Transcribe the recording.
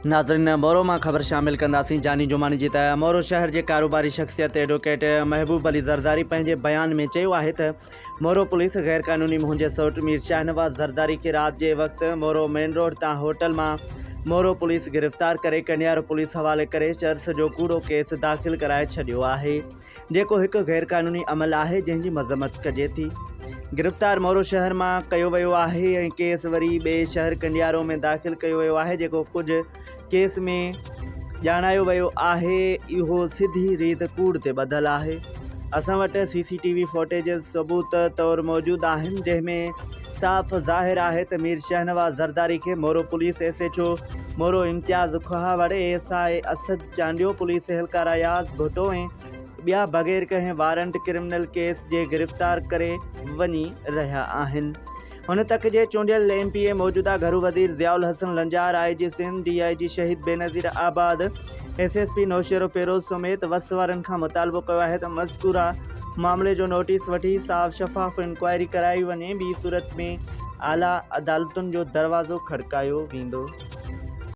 ناظرين مورو مان خبر شامل ڪنداسين جاني جماڻي جي ته مورو شهر جي ڪاروباري شخصيت ايڊووڪيٽ محبوب علي زرداري پنهنجي بيان ۾ چيو آهي ته مورو پوليس غير قانوني منهنجي سئوٽ مير شاهنواز زرداري کي رات جي وقت مورو مين روڊ تان هوٽل مان مورو پوليس گرفتار ڪري ڪنڊيارو پوليس حوالي ڪري چرس جو ڪوڙو ڪيس داخل ڪرائي ڇڏيو آهي جيڪو هڪ غيرقانوني عمل آهي جنهن جي مذمت ڪجي ٿي. گرفتار مورو شهر مان ڪيو ويو آهي ۽ ڪيس وري ٻئي شهر ڪنڊيارو ۾ داخل ڪيو ويو آهي جيڪو ڪجهه ڪيس ۾ ڄاڻايو ويو آهي اهو سڌي ريت ڪوڙ تي ٻڌل آهي. اسان وٽ سي سي ٽي وي فوٽيجز ثبوت طور موجود آهن جنهن ۾ صاف ظاهر آهي ته مير شاهنواز زرداري کي Moro police S H O Moro Imtiaz Khahawar, A S I Asad Chandio, police اهلڪار اياز ڀٽو ۽ ٻيا بغير ڪنهن وارنٽ ڪرمنل ڪيس جي گرفتار ڪري وڃي رهيا آهن. هن تڪ جي چونڊيل ايم پي اي موجوده گهرو وزير Zia ul Hassan Lanjar, I G Sindh, D I G Shaheed Benazirabad, S S P Naushahro Feroze سميت وس وارن کان مطالبو ڪيو آهي ته مذڪوره معاملي جو نوٽيس وٺي صاف شفاف انڪوائري ڪرائي وڃي ٻي صورت ۾ اعليٰ عدالتن جو دروازو کڙڪايو ويندو.